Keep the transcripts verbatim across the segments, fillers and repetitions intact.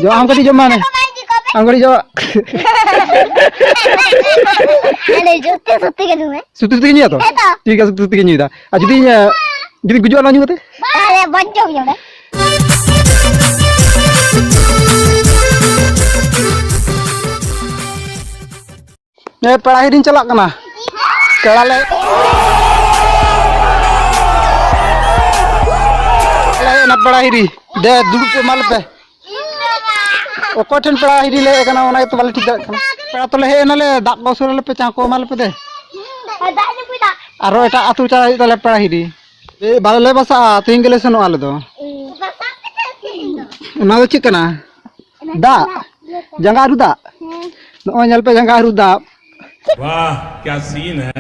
ᱡᱚᱢ, ᱟᱢ ᱠᱟᱹᱴᱤᱡ ᱡᱚᱢ ᱢᱮ᱾ ᱟᱢ ᱠᱟᱹᱴᱤᱡ ᱡᱚᱢ᱾ ᱟᱞᱮ ᱡᱚᱛᱚ ᱥᱚᱛᱛᱤ ᱜᱮ ᱧᱩ ᱢᱮ᱾ ᱥᱩᱛᱤ ᱥᱩᱛᱤ ᱜᱮ ᱧᱩᱭᱟ ᱛᱚ? ᱦᱮᱸ ᱛᱚ᱾ ᱴᱷᱤᱠ ᱜᱮᱭᱟ, ᱥᱩᱛᱤ ᱥᱩᱛᱤ ᱜᱮ ᱧᱩᱭᱫᱟ᱾ ᱟᱨ ᱡᱩᱫᱤ, ᱮ, ᱡᱩᱫᱤ ᱜᱩᱡᱩᱜᱼᱟ ᱱᱚᱣᱟ ᱧᱩ ᱠᱟᱛᱮ? ᱛᱟᱦᱞᱮ ᱵᱟᱧᱪᱟᱣ ᱜᱮᱭᱟ ᱚᱸᱰᱮ᱾ ᱮ, ᱯᱮᱲᱟ ᱦᱤᱨᱤᱧ ᱪᱟᱞᱟᱜ ᱠᱟᱱᱟ᱾ ᱯᱮᱲᱟ ᱞᱮ, ᱯᱮᱲᱟ ᱦᱮᱡ ᱮᱱᱟ, ᱯᱮᱲᱟ ᱦᱤᱨᱤ᱾ ᱫᱮ, ᱫᱩᱲᱩᱵ ᱯᱮ, ᱮᱢᱟ ᱞᱮᱯᱮ᱾ ᱚᱠᱚᱭ ᱴᱷᱮᱱ ᱯᱮᱲᱟ ᱦᱤᱨᱤ ᱞᱮ ᱦᱮᱡ ᱟᱠᱟᱱᱟ, ᱚᱱᱟ ᱜᱮᱛᱚ ᱵᱟᱞᱮ ᱴᱷᱤᱠ ᱫᱟᱲᱮᱭᱟᱜ ᱠᱟᱱᱟ᱾ ᱯᱮᱲᱟ ᱛᱚᱞᱮ ᱦᱮᱡ ᱮᱱᱟᱞᱮ, ᱫᱟᱜ ᱠᱚ ᱥᱩᱨ ᱟᱞᱮᱯᱮ, ᱪᱟ ᱠᱚ ᱮᱢᱟ ᱞᱮᱯᱮ ᱫᱮ᱾ ᱟᱨᱚ ᱮᱴᱟᱜ ᱟᱹᱛᱩ ᱪᱟᱞᱟᱜ ᱦᱩᱭᱩᱜ ᱛᱟᱞᱮ ᱯᱮᱲᱟ ᱦᱤᱨᱤ᱾ ᱮ, ᱵᱟᱞᱮ ᱵᱟᱥᱟᱜᱼᱟ, ᱛᱮᱦᱮᱧ ᱜᱮᱞᱮ ᱥᱮᱱᱚᱜᱼᱟ ᱟᱞᱮ ᱫᱚ᱾ ᱚᱱᱟ ᱫᱚ ᱪᱮᱫ ᱠᱟᱱᱟ? ᱫᱟᱜ? ᱡᱟᱸᱜᱟ ᱟᱹᱨᱩ ᱫᱟᱜ? ᱱᱚᱜᱼᱚᱭ ᱧᱮᱞ ᱯᱮ, ᱡᱟᱸᱜᱟ ᱟᱹᱨᱩ ᱫᱟᱜ᱾ वाह, क्या सीन है।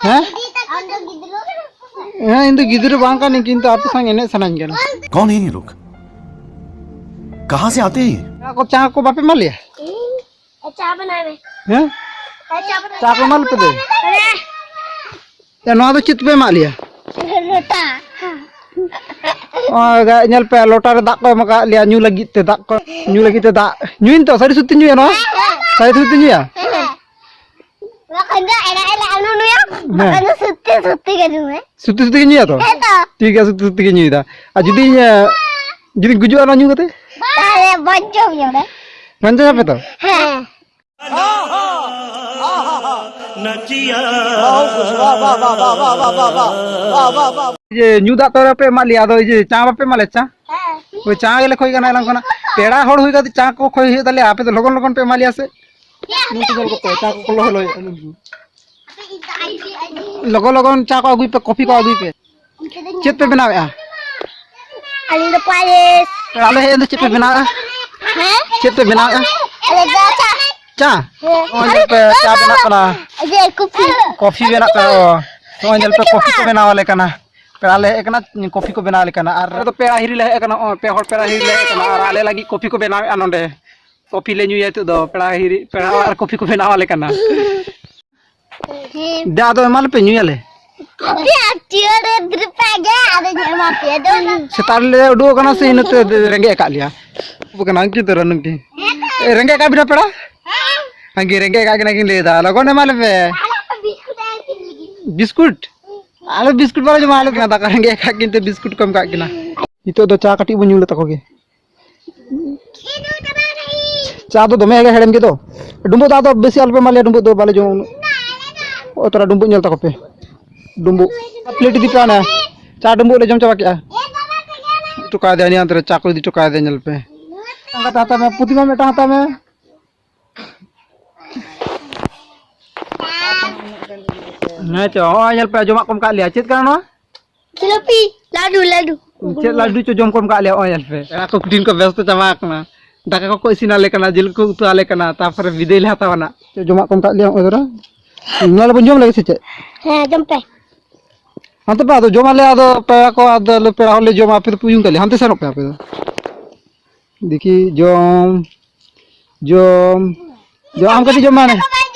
ᱦᱮᱸ? ᱦᱮᱸ, ᱤᱧ ᱫᱚ ᱜᱤᱫᱽᱨᱟᱹ ᱵᱟᱝ ᱠᱟᱹᱱᱟᱹᱧ, ᱠᱤᱱᱛᱩ ᱟᱯᱮ ᱥᱟᱶ ᱮᱱᱮᱡ ᱥᱟᱱᱟᱧ ᱠᱟᱱᱟ᱾ कौन है ये लोग? कहाँ से आते हैं ये? ᱪᱟ ᱠᱚ, ᱪᱟ ᱠᱚ ᱵᱟᱯᱮ ᱮᱢᱟ ᱞᱮᱭᱟ? ᱪᱟ ᱵᱮᱱᱟᱣ ᱢᱮ᱾ ᱦᱮᱸ? ᱪᱟ ᱵᱮᱱᱟᱣ ᱪᱟ ᱠᱚ ᱮᱢᱟ ᱞᱮᱯᱮ ᱫᱮ᱾ ᱟᱨᱮ᱾ ᱭᱟ, ᱱᱚᱣᱟ ᱫᱚ ᱪᱮᱫ ᱯᱮ ᱮᱢᱟᱜ ᱞᱮᱭᱟ? ᱞᱚᱴᱟ᱾ ᱱᱚᱜᱼᱚᱭ ᱜᱟ-, ᱧᱮᱞ ᱯᱮ, ᱞᱚᱴᱟ ᱨᱮ ᱫᱟᱜ ᱠᱚ ᱮᱢ ᱟᱠᱟᱫ ᱞᱮᱭᱟ ᱧᱩ ᱞᱟᱹᱜᱤᱫ ᱛᱮ, ᱫᱟᱜ ᱠᱚ ᱧᱩ ᱞᱟᱹᱜᱤᱫ ᱛᱮ ᱫᱟᱜ᱾ ᱧᱩᱭᱤᱧ ᱛᱚ, ᱥᱟᱹᱨᱤ ᱥᱚᱛᱛᱤ ᱧᱩᱭᱟ ᱱᱚᱣᱟ? ᱦᱮᱸ᱾ ᱥᱟᱹᱨᱤ ᱥᱚᱛᱛᱤ ᱧᱩᱭᱟ? ᱦᱮᱸ᱾ ᱵᱟᱠᱷᱟᱱ ᱫᱚ ᱮᱲᱮ ᱮᱲᱮ ᱟᱞᱚᱢ ᱧᱩᱭᱟ, ᱦᱮᱸ᱾ ᱵᱟᱠᱷᱟᱱ ᱫᱚ ᱥᱚᱛᱛᱤ ᱥᱚᱛᱛᱤ ᱜᱮ ᱧᱩ ᱢᱮ᱾ ᱥᱚᱛᱛᱤ ᱥᱚᱛᱛᱤ ᱜᱮ ᱧᱩᱭᱟ ᱛᱚ? ᱦᱮᱸ ᱛᱚ᱾ ᱴᱷᱤᱠ ᱜᱮᱭᱟ, ᱥᱚᱛᱛᱤ ᱥᱚᱛᱛᱤ ᱜᱮ ᱧᱩᱭᱮᱫᱟ᱾ ᱟᱨ ᱡᱩᱫᱤ, ᱮ, ᱡᱩᱫᱤ ᱜᱩᱡᱩᱜᱼᱟ ᱱᱚᱣᱟ ᱧᱩ ᱠᱟᱛᱮ? ᱛᱟᱦᱞᱮ ᱵᱟᱧᱪᱟᱣ ᱜᱮᱭᱟ ᱚᱸᱰᱮ᱾ ᱵᱟᱧᱪᱟᱣ ᱟᱯᱮ ᱛᱚ? ᱦᱮᱸ᱾ ᱡᱮ ᱧᱩ ᱫᱟᱜ ᱛᱚ ᱵᱟᱯᱮ ᱮᱢᱟᱜ ᱞᱮᱭᱟ, ᱟᱫᱚ ᱤᱭᱟᱹ ᱪᱟ ᱵᱟᱯᱮ ᱮᱢᱟᱜ ᱞᱮᱭᱟ, ᱪᱟ? ᱦᱮᱸ᱾ ᱳᱭ ᱪᱟ ᱜᱮᱞᱮ ᱠᱷᱚᱡ ᱠᱟᱱᱟ ᱮᱱᱟᱝ ᱠᱷᱚᱱᱟᱜ᱾ ᱯᱮᱲᱟ ᱦᱚᱲ ᱦᱩᱭ ᱠᱟᱛᱮ ᱪᱟ ᱠᱚ ᱠᱷᱚᱡ ᱦᱩᱭᱩᱜ ᱛᱟᱞᱮᱭᱟ, ᱟᱯᱮ ᱫᱚ ᱞᱚᱜᱚᱱ ᱞᱚᱜᱚᱱ ᱯᱮ ᱮᱢᱟ ᱞᱮᱭᱟ ᱥᱮ? ᱱᱩᱠᱩ ᱫᱚ ᱠᱚ ᱪᱟ ᱠᱚᱠᱚ ᱞᱚᱦᱚᱭᱟ᱾ ᱞᱚᱜᱚᱱ ᱞᱚᱜᱚᱱ ᱪᱟ ᱠᱚ ᱟᱹᱜᱩᱭ ᱯᱮ, ᱠᱚᱯᱷᱤ ᱠᱚ ᱟᱹᱜᱩᱭ ᱯᱮ᱾ ᱪᱮᱫ ᱯᱮ ᱵᱮᱱᱟᱣᱮᱫᱼᱟ? ᱟᱹᱞᱤᱧ ᱫᱚ ᱯᱟᱭᱮᱥ᱾ ᱟᱞᱮ ᱦᱮᱡ ᱮᱱ ᱫᱚ ᱪᱮᱫ ᱯᱮ ᱵᱮᱱᱟᱣᱮᱫᱼᱟ? ᱦᱮᱸ? ᱪᱮᱫ ᱯᱮ ᱵᱮᱱᱟᱣᱮᱫᱼᱟ? ᱟᱞᱮ ᱫᱚ ᱪᱟ᱾ ᱪᱟ? ᱦᱮᱸ᱾ ᱱᱚᱜᱼᱚᱭ ᱧᱮᱞ ᱯᱮ, ᱪᱟ ᱵᱮᱱᱟᱜ ᱠᱟᱱᱟ᱾ ᱡᱮ ᱠᱚᱯᱷᱤ᱾ ᱠᱚᱯᱷᱤ ᱵᱮᱱᱟᱜ ᱠᱟᱱᱟ, ᱚ᱾ ᱱᱚᱜᱼᱚᱭ ᱧᱮᱞ ᱯᱮ, ᱠᱚᱯᱷᱤ ᱠᱚ ᱵᱮᱱᱟᱣ ᱟᱞᱮ ᱠᱟᱱᱟ᱾ ᱯᱮᱲᱟ ᱞᱮ ᱦᱮᱡ ᱟᱠᱟᱱᱟ, ᱠᱚᱯᱷᱤ ᱠᱚ ᱵᱮᱱᱟᱣ ᱟᱞᱮ ᱠᱟᱱᱟ᱾ ᱟᱨ ᱟᱞᱮ ᱫᱚ ᱯᱮᱲᱟ ᱦᱤᱨᱤ ᱞᱮ ᱦᱮᱡ ᱟᱠᱟᱱᱟ, ᱱᱚᱜᱼᱚᱭ ᱯᱮ ᱦᱚᱲ ᱯᱮᱲᱟ ᱦᱤᱨᱤ ᱞᱮ ᱦᱮᱡ ᱟᱠᱟᱱᱟ᱾ ᱟᱨ ᱟᱞᱮ ᱞᱟᱹᱜᱤᱫ ᱠᱚᱯᱷᱤ ᱠᱚ ᱵᱮᱱᱟᱣᱮᱫᱼᱟ ᱱᱚᱸᱰᱮ᱾ ᱠᱚᱯᱷᱤ ᱞᱮ ᱧᱩᱭᱟ ᱱᱤᱛᱚᱜ ᱫᱚ, ᱯᱮᱲᱟ ᱦᱤᱨᱤ, ᱯᱮᱲᱟ ᱚᱲᱟᱜ ᱨᱮ ᱠᱚᱯᱷᱤ ᱠᱚ ᱵᱮᱱᱟᱣ ᱟᱞᱮ ᱠᱟᱱᱟ᱾ ᱦᱮᱸ᱾ ᱫᱮ, ᱟᱫᱚ ᱮᱢᱟ ᱞᱮᱯᱮ, ᱧᱩᱭᱟᱞᱮ᱾ ᱟᱯᱮ ᱟᱨ ᱪᱤᱭᱟᱹᱨ ᱨᱮ ᱫᱨᱤᱯᱟ ᱜᱮ, ᱟᱫᱚᱧ ᱮᱢᱟ ᱥᱮᱛᱟᱜ ᱨᱮᱞᱮ ᱩᱰᱩᱠ ᱟᱠᱟᱱᱟ ᱥᱮ ᱤᱱᱟᱹᱛᱮ ᱨᱮᱸᱜᱮᱡ ᱟᱠᱟᱫ ᱞᱮᱭᱟ᱾ ᱩᱰᱩᱠ ᱟᱠᱟᱱᱟ ᱩᱱᱠᱤᱱ ᱛᱚᱨᱟ ᱱᱩᱠᱤᱱ᱾ ᱮ, ᱨᱮᱸᱜᱮᱡ ᱟᱠᱟᱫ ᱵᱤᱱᱟ ᱯᱮᱲᱟ? ᱦᱮᱸ, ᱨᱮᱸᱜᱮᱡ ᱟᱠᱟᱫ ᱠᱤᱱᱟ ᱠᱤᱱ ᱞᱟᱹᱭ ᱮᱫᱟ, ᱞᱚᱜᱚᱱ ᱮᱢᱟ ᱞᱮᱯᱮ᱾ ᱵᱤᱥᱠᱩᱴ? ᱟᱞᱮ ᱵᱤᱥᱠᱩᱴ ᱵᱟᱞᱮ ᱡᱚᱢᱟ, ᱟᱞᱮ ᱠᱟᱱᱟ ᱫᱟᱠᱟ ᱨᱮᱸᱜᱮᱡ ᱟᱠᱟᱫ ᱠᱤᱱ ᱛᱮ ᱵᱤᱥᱠᱩᱴ ᱠᱚ ᱮᱢ ᱠᱟᱜ ᱠᱤᱱᱟ᱾ ᱱᱤᱛᱚᱜ ᱫᱚ ᱪᱟ ᱠᱟᱹᱴᱤᱡ ᱵᱚᱱ ᱧᱩ ᱞᱮ ᱛᱟᱠᱚ ᱜᱮ᱾ ᱪᱟ ᱫᱚ ᱫᱚᱢᱮ ᱜᱮ ᱦᱮᱲᱮᱢ ᱜᱮ ᱫᱚ᱾ ᱰᱩᱸᱵᱩᱜ ᱫᱚ ᱟᱫᱚ ᱵᱮᱥᱤ ᱟᱞᱚᱯᱮ ᱮᱢᱟ ᱞᱮᱭᱟ, ᱰᱩᱸᱵᱩᱜ ᱫᱚ ᱵᱟᱞᱮ ᱡᱚᱢᱟ ᱩᱱᱟᱹᱜ᱾ ᱚ, ᱛᱚᱨᱟ ᱰᱩᱸᱵᱩᱜ ᱧᱮᱞ ᱛᱟᱠᱚ ᱯᱮ᱾ ᱰᱩᱸᱵᱩᱜ᱾ ᱯᱞᱮᱴ ᱤᱫᱤ ᱯᱮ ᱦᱟᱱᱮ᱾ ᱪᱟ ᱰᱩᱸᱵᱩᱜ ᱞᱮ ᱡᱚᱢ ᱪᱟᱵᱟ ᱠᱮᱜᱼᱟ᱾ ᱤᱫᱤ ᱦᱚᱴᱚ ᱠᱟᱫᱮᱭᱟ ᱩᱱᱤ ᱦᱟᱱᱛᱮ ᱨᱮ, ᱪᱟ ᱠᱚ ᱤᱫᱤ ᱦᱚᱴᱚ ᱠᱟᱫᱮᱭᱟ, ᱧᱮᱞ ᱯᱮ᱾ ᱢᱤᱫᱴᱟᱝ ᱦᱟᱛᱟᱣ ᱢᱮ, ᱯᱨᱚᱛᱤᱢᱟ ᱢᱤᱫᱴᱟᱝ ᱦᱟᱛᱟᱣ ᱢᱮ᱾ ᱦᱮᱸ ᱪᱚ, ᱦᱚᱸᱜᱼᱚᱭ ᱧᱮᱞ ᱯᱮ, ᱡᱚᱢᱟᱜ ᱠᱚ ᱮᱢ ᱠᱟᱜ ᱞᱮᱭᱟ᱾ ᱪᱮᱫ ᱠᱟᱱᱟ ᱱᱚᱣᱟ? ᱡᱷᱤᱞᱟᱹᱯᱤ, ᱞᱟᱹᱰᱩ, ᱞᱟᱹᱰᱩ᱾ ᱪᱮᱫ ᱞᱟᱹᱰᱩ ᱪᱚ ᱡᱚᱢ ᱠᱚ ᱮᱢ ᱠᱟᱜ ᱞᱮᱭᱟ, ᱦᱚᱸᱜᱼᱚᱭ ᱧᱮᱞ ᱯᱮ᱾ ᱯᱮᱲᱟ ᱠᱚ ᱠᱩᱴᱷᱤᱱ ᱠᱚ ᱵᱮᱥᱛᱚ ᱪᱟᱵᱟ ᱟᱠᱟᱱᱟ᱾ ᱫᱟᱠᱟ ᱠᱚᱠᱚ ᱤᱥᱤᱱ ᱟᱞᱮ ᱠᱟᱱᱟ, ᱡᱤᱞ ᱠᱚ ᱩᱛᱩ ᱟᱞᱮ ᱠᱟᱱᱟ, ᱛᱟᱨᱯᱚᱨᱮ ᱵᱤᱫᱟᱹᱭ ᱞᱮ ᱦᱟᱛᱟᱣᱟ ᱱᱟᱜ᱾ ᱪᱮᱫ ᱡᱚᱢᱟᱜ ᱠᱚ ᱮᱢ ᱠᱟᱜ ᱞᱮᱭᱟ, ᱦᱚᱸᱜᱼᱚᱭ ᱫᱷᱚᱨᱟ᱾ ᱱᱚᱣᱟ ᱞᱮ ᱵᱚᱱ ᱡᱚᱢ ᱞᱮᱜᱮ ᱥᱮ ᱪᱮᱫ? ᱦᱮᱸ, ᱡᱚᱢ ᱯᱮ᱾ ᱦᱟᱱᱛᱮ ᱯᱮ, ᱟᱫᱚ ᱡᱚᱢ ᱟᱞᱮ, ᱟᱫᱚ ᱯᱮᱲᱟ ᱠᱚ, ᱟᱫᱚ ᱟᱞᱮ ᱯᱮᱲᱟ ᱦᱚᱲ ᱞᱮ ᱡᱚᱢᱟ, ᱟᱯᱮ ᱫᱚᱯᱮ ᱩᱭᱩᱝ ᱠᱟᱜ ᱞᱮᱭᱟ᱾ ᱦᱟᱱᱛᱮ ᱥᱮᱱᱚᱜ ᱯᱮ ᱟᱯᱮ ᱫᱚ᱾ ᱫᱮᱠᱷᱤ, ᱡᱚᱢ, ᱡᱚᱢ, ᱡᱚᱢ, ᱟᱢ ᱠᱟᱹᱴᱤᱡ ᱡᱚᱢ ᱢᱮ ᱦᱟᱱᱮ᱾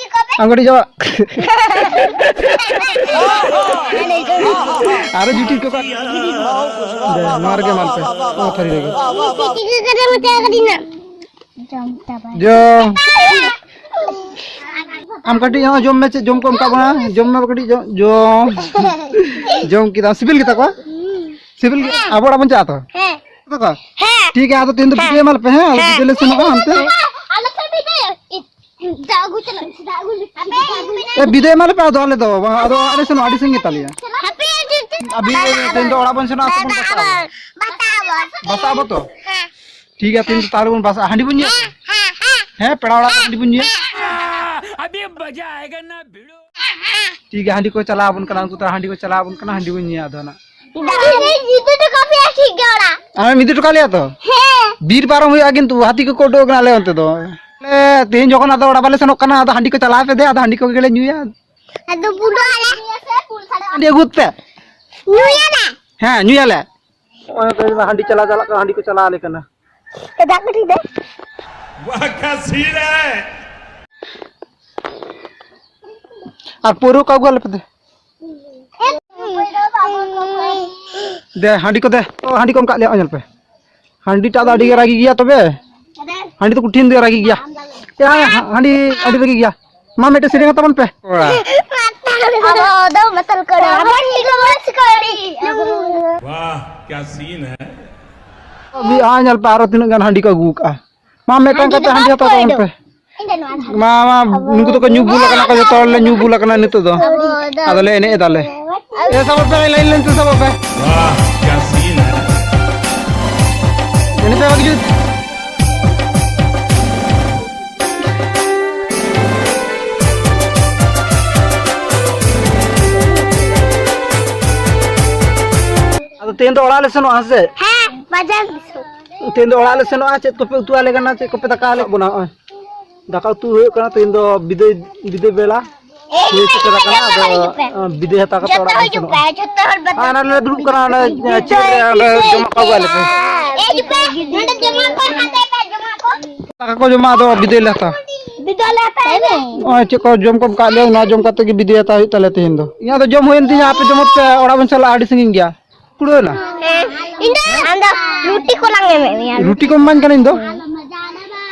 ᱟᱢ ᱠᱟᱹᱴᱤᱡ ᱡᱚᱢ᱾ ᱟᱨᱚ ᱡᱩᱴᱤ ᱠᱚ᱾ ᱫᱮ, ᱱᱚᱣᱟ ᱨᱮᱜᱮ ᱮᱢᱟᱱ ᱯᱮ᱾ ᱱᱚᱣᱟ ᱛᱷᱟᱹᱨᱤ ᱨᱮᱜᱮ᱾ ᱡᱚᱢ᱾ ᱟᱢ ᱠᱟᱹᱴᱤᱡ ᱦᱚᱸ ᱡᱚᱢ ᱢᱮ, ᱪᱮᱫ ᱡᱚᱢ ᱠᱚ ᱮᱢ ᱠᱟᱜ ᱵᱚᱱᱟ? ᱡᱚᱢ ᱢᱮ ᱠᱟᱹᱴᱤᱡ, ᱡᱚᱢ, ᱡᱚᱢ᱾ ᱡᱚᱢ ᱠᱮᱫᱟᱢ, ᱥᱤᱵᱤᱞ ᱜᱮᱛᱟ ᱠᱚᱣᱟ? ᱥᱤᱵᱤᱞ ᱜᱮ? ᱟᱵᱚ ᱚᱲᱟᱜ ᱵᱚᱱ ᱪᱟᱞᱟᱜᱼᱟ ᱛᱚ? ᱦᱮᱸ᱾ ᱛᱚ? ᱦᱮᱸ᱾ ᱴᱷᱤᱠ ᱜᱮᱭᱟ, ᱟᱫᱚ ᱛᱮᱦᱮᱧ ᱫᱚ ᱵᱤᱫᱟᱹᱭ ᱮᱢᱟ ᱞᱮᱯᱮ, ᱦᱮᱸ? ᱟᱫᱚ ᱦᱮᱸ᱾ ᱵᱤᱫᱟᱹᱭ ᱞᱮ ᱥᱮᱱᱚᱜᱼᱟ ᱦᱟᱱᱛᱮ᱾ ᱟᱞᱮ ᱥᱮᱫ ᱵᱤᱫᱟᱹᱭ᱾ ᱫᱟᱜ ᱟᱹᱜᱩ ᱪᱟᱞᱟᱜ ᱢᱮᱥᱮ, ᱫᱟᱜ ᱟᱹᱜᱩ ᱞᱮ-, ᱫᱟᱜ ᱟᱹᱜᱩ ᱞᱮ-, ᱮ, ᱵᱤᱫᱟᱹᱭ ᱮᱢᱟ ᱞᱮᱯᱮ, ᱟᱫᱚ ᱟᱞᱮ ᱫᱚ ᱵᱟᱝ, ᱟᱫᱚ ᱟᱞᱮ ᱥᱮᱱᱚᱜ ᱟᱹᱰᱤ ᱥᱟᱺᱜᱤᱧ ᱜᱮᱛᱟ ᱞᱮᱭᱟ᱾ ᱦᱟᱯᱮ, ᱟᱨ ᱛᱮᱦᱮᱧ ᱫᱚ ᱚᱲᱟᱜ ᱵᱚᱱ ᱥᱮᱱᱚᱜᱼᱟ, ᱟᱨ ᱛᱮᱵᱚᱱ ᱵᱟᱥᱟᱜᱼᱟ᱾ ᱵᱟᱥᱟᱜ ᱟᱵᱚᱱ᱾ ᱵᱟᱥᱟᱜ ᱟᱵᱚ ᱛᱚ? ᱦᱮᱸ᱾ ᱴᱷᱤᱠ ᱜᱮᱭᱟ, ᱛᱮᱦᱮᱧ ᱫᱚ ᱛᱟᱦᱚᱞᱮ ᱵᱚᱱ ᱵᱟᱥᱟᱜᱼᱟ᱾ ᱦᱟᱺᱰᱤ ᱵᱚᱱ ᱧᱩᱭᱟ ᱛᱚ? ᱦᱮᱸ, ᱦᱮᱸ᱾ ᱦᱮᱸ, ᱯᱮᱲᱟ ᱚᱲᱟᱜ ᱨᱮ ᱦᱟᱺᱰᱤ ᱵᱚᱱ ᱧᱩᱭᱟ᱾ ᱟᱵᱷᱤ ᱢᱟᱡᱟ ᱟᱭᱮᱜᱟ ᱱᱟ ᱵᱷᱤᱲᱳ᱾ ᱴᱷᱤᱠ ᱜᱮᱭᱟ, ᱦᱟᱺᱰᱤ ᱠᱚ ᱪᱟᱞᱟᱣ ᱟᱵᱚᱱ ᱠᱟᱱᱟ, ᱩᱱᱠᱩ ᱛᱚ ᱦᱟᱺᱰᱤ ᱠᱚ ᱪᱟᱞᱟᱣ ᱟᱵᱚᱱ ᱠᱟᱱᱟ, ᱦᱟᱺᱰᱤ ᱵᱚᱱ ᱧᱩᱭᱟ ᱟᱫᱚ ᱱᱟᱜ᱾ ᱫᱟᱫᱟ, ᱤᱧ ᱤᱫᱤ ᱦᱚᱴᱚ ᱠᱟᱜ ᱯᱮᱭᱟ ᱴᱷᱤᱠ ᱜᱮ ᱚᱲᱟᱜ᱾ ᱟᱢᱮᱢ ᱤᱫᱤ ᱦᱚᱴᱚ ᱠᱟᱜ ᱞᱮᱭᱟ ᱛᱚ? ᱦᱮᱸ᱾ ᱵᱤᱨ ᱯᱟᱨᱚᱢ ᱦᱩᱭᱩᱜᱼᱟ, ᱠᱤᱱᱛᱩ ᱦᱟᱹᱛᱤ ᱠᱚᱠᱚ ᱩᱰᱩᱠ ᱟᱠᱟᱱᱟ ᱟᱞᱮ ᱚᱱᱛᱮ ᱫᱚ᱾ ᱮ, ᱛᱮᱦᱮᱧ ᱡᱚᱠᱷᱚᱱ ᱟᱫᱚ ᱚᱲᱟᱜ ᱵᱟᱞᱮ ᱥᱮᱱᱚᱜ ᱠᱟᱱᱟ, ᱟᱫᱚ ᱦᱟᱺᱰᱤ ᱠᱚ ᱪᱟᱞᱟᱣ ᱯᱮ ᱫᱮ, ᱟᱫᱚ ᱦᱟᱺᱰᱤ ᱠᱚᱜᱮ ᱞᱮ ᱧᱩᱭᱟ᱾ ᱟᱫᱚ ᱵᱩᱰᱷᱟᱹ ᱟᱞᱮ᱾ ᱦᱟᱺᱰᱤ ᱟᱹᱜᱩ ᱯᱮ᱾ ᱧᱩᱭᱟᱞᱮ᱾ ᱦᱮᱸ, ᱧᱩᱭᱟᱞᱮ᱾ ᱱᱚᱜᱼᱚᱭ ᱱᱚᱛᱮ ᱦᱟᱺᱰᱤ ᱪᱟᱞᱟᱣ ᱪᱟᱞᱟᱜ ᱠᱟᱱᱟ, ᱦᱟᱺᱰᱤ ᱠᱚ ᱪᱟᱞᱟᱣ ᱟᱞᱮ ᱠᱟᱱᱟ᱾ ᱮ, ᱫᱟᱜ ᱠᱟᱹᱴᱤᱡ ᱫᱮ᱾ ᱟᱨ ᱯᱟᱹᱣᱨᱟᱹ ᱠᱚ ᱟᱹᱜᱩ ᱟᱞᱮ ᱯᱮ ᱫᱮ᱾ ᱫᱮ, ᱦᱟᱺᱰᱤ ᱠᱚ ᱫᱮ᱾ ᱚ, ᱦᱟᱺᱰᱤ ᱠᱚ ᱮᱢ ᱠᱟᱜ ᱞᱮᱭᱟ, ᱚ, ᱧᱮᱞ ᱯᱮ᱾ ᱦᱟᱺᱰᱤ ᱴᱟᱜ ᱫᱚ ᱟᱹᱰᱤ ᱜᱮ ᱨᱟᱹᱜᱤ ᱜᱮᱭᱟ ᱛᱚᱵᱮ᱾ ᱦᱟᱺᱰᱤ ᱫᱚ ᱠᱚᱴᱷᱤᱱ ᱫᱚ ᱨᱟᱹᱜᱤ ᱜᱮᱭᱟ᱾ ᱮ, ᱦᱟᱺᱰᱤ ᱟᱹᱰᱤ ᱨᱟᱹᱜᱤ ᱜᱮᱭᱟ᱾ ᱢᱟ, ᱢᱤᱫᱴᱮᱱ ᱥᱮᱨᱮᱧ ᱦᱟᱛᱟᱣ ᱵᱚᱱ ᱯᱮ᱾ ᱟᱵᱚ ᱫᱚ ᱢᱟᱛᱟᱞ ᱠᱚᱲᱟ, ᱦᱟᱺᱰᱤ ᱠᱚ ᱵᱚᱥ ᱠᱚᱲᱤ᱾ ᱣᱟᱦ, ᱠᱭᱟ ᱥᱤᱱ ᱦᱟᱭ᱾ ᱟᱹᱵᱤ, ᱟ, ᱧᱮᱞ ᱯᱮ, ᱟᱨᱚ ᱛᱤᱱᱟᱹᱜ ᱜᱟᱱ ᱦᱟᱺᱰᱤ ᱠᱚ ᱟᱹᱜᱩ ᱠᱟᱜᱼᱟ᱾ ᱢᱟ, ᱢᱤᱫᱴᱟᱝ ᱠᱟᱛᱮ ᱦᱟᱺᱰᱤ ᱦᱟᱛᱟᱣ ᱛᱟᱵᱚᱱ ᱯᱮ᱾ ᱢᱟ, ᱢᱟ, ᱱᱩᱠᱩ ᱫᱚᱠᱚ ᱧᱩ ᱵᱩᱞ ᱟᱠᱟᱱᱟ ᱠᱚ, ᱡᱚᱛᱚ ᱦᱚᱲ ᱞᱮ ᱧᱩ ᱵᱩᱞ ᱟᱠᱟᱱᱟ ᱱᱤᱛᱚᱜ ᱫᱚ᱾ ᱟᱫᱚ ᱞᱮ ᱮᱱᱮᱡ ᱮᱫᱟ ᱞᱮ᱾ ᱮ, ᱥᱟᱵᱚᱜ ᱯᱮ, ᱞᱟᱭᱤᱱ ᱞᱟᱭᱤᱱ ᱛᱮ ᱥᱟᱵᱚᱜ ᱯᱮ᱾ ᱣᱟᱦ, ᱠᱭᱟ ᱥᱤᱱ ᱦᱟᱭ᱾ ᱮᱱᱮᱡ ᱯᱮ ᱵᱷᱟᱹᱜᱤ ᱡᱩᱛ᱾ ᱟᱫᱚ ᱛᱮᱦᱮᱧ ᱫᱚ ᱚᱲᱟᱜ ᱞᱮ ᱥᱮᱱᱚᱜᱼᱟ, ᱦᱮᱸ ᱥᱮ? ᱦᱮᱸ, ᱵᱟᱡᱟᱨ ᱫᱤᱥᱚᱢ᱾ ᱛᱮᱦᱮᱧ ᱫᱚ ᱚᱲᱟᱜ ᱞᱮ ᱥᱮᱱᱚᱜᱼᱟ᱾ ᱪᱮᱫ ᱠᱚᱯᱮ ᱩᱛᱩ ᱟᱞᱮ ᱠᱟᱱᱟ, ᱪᱮᱫ ᱠᱚᱯᱮ ᱫᱟᱠᱟ ᱟᱞᱮ ᱵᱚᱱᱟ? ᱱᱚᱜᱼᱚᱭ ᱫᱟᱠᱟ ᱩᱛᱩ ᱦᱩᱭᱩᱜ ᱠᱟᱱᱟ ᱛᱮᱦᱮᱧ ᱫᱚ ᱵᱤᱫᱟᱹᱭ, ᱵᱤᱫᱟᱹᱭ ᱵᱮᱲᱟ᱾ ᱦᱩᱭ ᱥᱮᱴᱮᱨ ᱟᱠᱟᱱᱟ᱾ ᱟᱫᱚ, ᱦᱤᱡᱩᱜ ᱯᱮ᱾ ᱟᱸ, ᱵᱤᱫᱟᱹᱭ ᱦᱟᱛᱟᱣ ᱠᱟᱛᱮ ᱡᱚᱛᱚ ᱚᱲᱟᱜ ᱵᱚᱱ ᱦᱤᱡᱩᱜ ᱥᱮᱱᱚᱜᱼᱟ᱾ ᱯᱮ, ᱡᱚᱛᱚ ᱦᱚᱲ ᱵᱟᱠᱚ ᱟᱨ ᱱᱚᱰᱮ ᱞᱮ ᱫᱩᱲᱩᱵ ᱠᱟᱱᱟ, ᱚᱸᱰᱮ ᱪᱮᱫ ᱨᱮ, ᱚᱸᱰᱮ ᱡᱚᱢᱟᱜ ᱠᱚ ᱟᱹᱜᱩ ᱟᱞᱮ ᱯᱮ᱾ ᱦᱤᱡᱩᱜ ᱯᱮ, ᱱᱚᱰᱮ ᱡᱚᱢᱟᱜ ᱠᱚ ᱦᱟᱛᱟᱣ ᱯᱮ, ᱡᱚᱢᱟᱜ ᱠᱚ᱾ ᱫᱟᱠᱟ ᱠᱚ ᱡᱚᱢᱟ, ᱟᱫᱚ ᱵᱤᱫᱟᱹᱭ ᱞᱮ ᱦᱟᱛᱟᱣᱟ᱾ ᱵᱤᱫᱟᱹᱭ ᱞᱮ ᱦᱟᱛᱟᱣ ᱯᱮ᱾ ᱱᱚᱜᱼᱚᱭ ᱪᱮᱫ ᱠᱚ ᱡᱚᱢ ᱠᱚ ᱮᱢ ᱠᱟᱜ ᱞᱮᱭᱟ, ᱚᱱᱟ ᱡᱚᱢ ᱠᱟᱛᱮ ᱜᱮ ᱵᱤᱫᱟᱹᱭ ᱦᱟᱛᱟᱣ ᱦᱩᱭᱩᱜ ᱛᱟᱞᱮᱭᱟ ᱛᱮᱦᱮᱧ ᱫᱚ᱾ ᱤᱧᱟᱹᱜ ᱫᱚ ᱡᱚᱢ ᱦᱩᱭᱮᱱ ᱛᱤᱧᱟ, ᱟᱯᱮ ᱡᱚᱢᱚᱜ ᱯᱮ, ᱚᱲᱟᱜ ᱵᱚᱱ ᱪᱟᱞᱟᱜᱼᱟ, ᱟᱹᱰᱤ ᱥᱟᱺᱜᱤᱧ ᱜᱮᱭᱟ᱾ ᱠᱩᱲᱟᱹᱣ ᱮᱱᱟ? ᱦᱮᱸ, ᱤᱧ ᱫᱚ ᱟᱢ ᱫᱚ ᱨᱩᱴᱤ ᱠᱚ ᱞᱟᱝ ᱮᱢᱮᱫ ᱢᱮᱭᱟ᱾ ᱨᱩᱴᱤ ᱠᱚ ᱮᱢᱟᱹᱧ ᱠᱟᱱᱟ ᱤᱧ ᱫᱚ?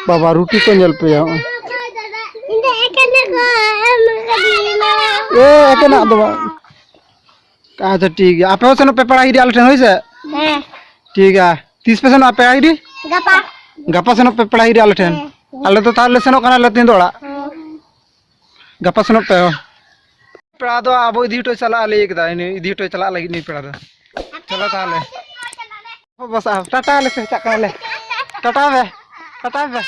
ᱵᱟᱵᱟ, ᱨᱩᱴᱤ ᱠᱚ ᱧᱮᱞ ᱯᱮᱭᱟ, ᱦᱚᱸᱜᱼᱚᱭ᱾ ᱤᱧ ᱫᱚ ᱮᱠᱮᱱ ᱠᱚ ᱮᱢ ᱠᱟᱫᱤᱧᱟ᱾ ᱮ, ᱮᱠᱮᱱᱟᱜ ᱫᱚ ᱵᱟᱝ᱾ ᱟᱪᱪᱷᱟ, ᱴᱷᱤᱠ ᱜᱮᱭᱟ, ᱟᱯᱮ ᱦᱚᱸ ᱥᱮᱱᱚᱜ ᱯᱮ ᱯᱮᱲᱟ ᱦᱤᱨᱤ ᱟᱞᱮ ᱴᱷᱮᱱ, ᱦᱳᱭ ᱥᱮ? ᱦᱮᱸ᱾ ᱴᱷᱤᱠ ᱜᱮᱭᱟ, ᱛᱤᱥ ᱯᱮ ᱥᱮᱱᱚᱜᱼᱟ ᱯᱮᱲᱟ ᱦᱤᱨᱤ? ᱜᱟᱯᱟ᱾ ᱜᱟᱯᱟ ᱥᱮᱱᱚᱜ ᱯᱮ ᱯᱮᱲᱟ ᱦᱤᱨᱤ ᱟᱞᱮ ᱴᱷᱮᱱ᱾ ᱦᱮᱸ᱾ ᱟᱞᱮ ᱫᱚ ᱛᱟᱦᱞᱮ ᱥᱮᱱᱚᱜ ᱠᱟᱱᱟᱞᱮ ᱛᱮᱦᱮᱧ ᱫᱚ ᱚᱲᱟᱜ᱾ ᱦᱮᱸ᱾ ᱜᱟᱯᱟ ᱥᱮᱱᱚᱜ ᱯᱮ᱾ ᱯᱮᱲᱟ ᱫᱚ ᱟᱵᱚ ᱤᱫᱤ ᱦᱚᱴᱚ ᱪᱟᱞᱟᱜᱼᱟ ᱞᱟᱹᱭ ᱠᱮᱫᱟ, ᱤᱱᱟᱹ ᱤᱫᱤ ᱦᱚᱴᱚ ᱪᱟᱞᱟᱜ ᱞᱟᱹᱜᱤᱫ ᱱᱩᱭ ᱯᱮᱲᱟ ᱫᱚ᱾ ᱪᱚᱞᱚ ᱛᱟᱦᱞᱮ᱾ ᱵᱟᱥ, ᱟᱨ ᱴᱟᱴᱟ ᱟᱞᱮ ᱯᱮ, ᱪᱟᱜ ᱠᱟᱱᱟᱞᱮ᱾ ᱴᱟᱴᱟ ᱯᱮ, ᱴᱟᱴᱟ ᱯᱮ᱾